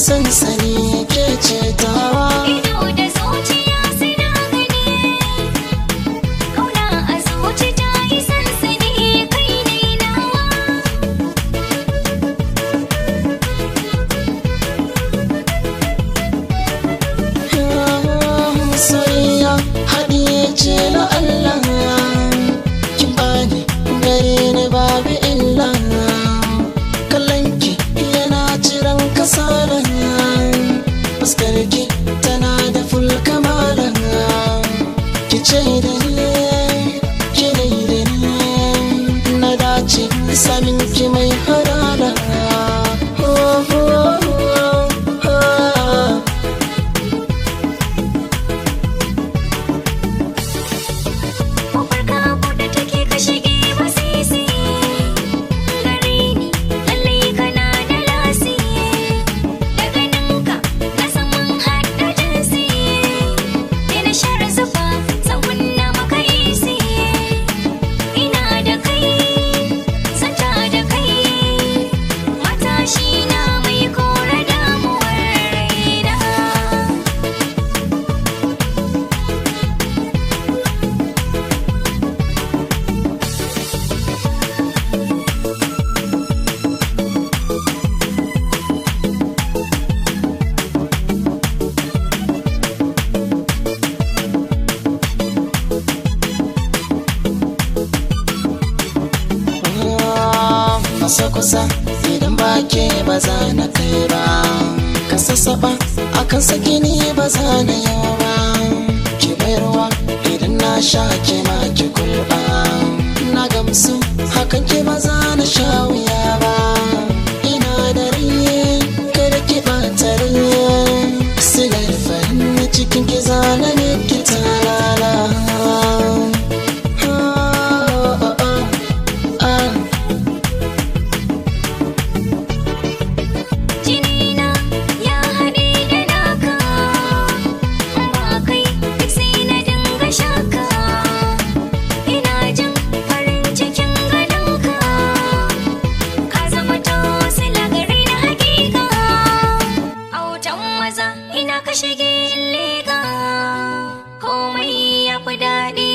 Sansani ke ce tawa. Ido da zuciya suna gani, kauna a zuci ta yi sansani, kai ne nawa. Soyayya haɗi ce na Allah, kin bani gare ni babu illa. Kallonki yana ciran kasala, fuskarki tana da full kamala. Ki ce da ni, ki dai da ni, na dace samin ki mai harara. Oh, oh, oh, oh. Kofar ka buɗe take ka shige masisi, gare ni lallai kana da lasi. Daga ninka na san mun haɗa jinsi, da na share zufa zan kunna maka isi. Ina da kai, zanta da kai, matashi na mai kore damuwar raina. Masa kusa idan ba ke ba za na kai ba, ka sassaba akan saki ni ba za na yau ba. Ki bayarwa idan na sha ke ma ki kulba, na gamsu hakan ke ba za na sha wuya ba. Ina da rai kada ki bata rai, silar farin cikin ki zana ne ki talala. Oh, oh, oh, ah. Jinina ya haɗe da naka, ba kai duk sai na dinga shaka. Ina jin farin cikin ganinka, ka zama tosila gare na hakika. Autan maza ina ka shige in leƙa, komai ya fi daɗi.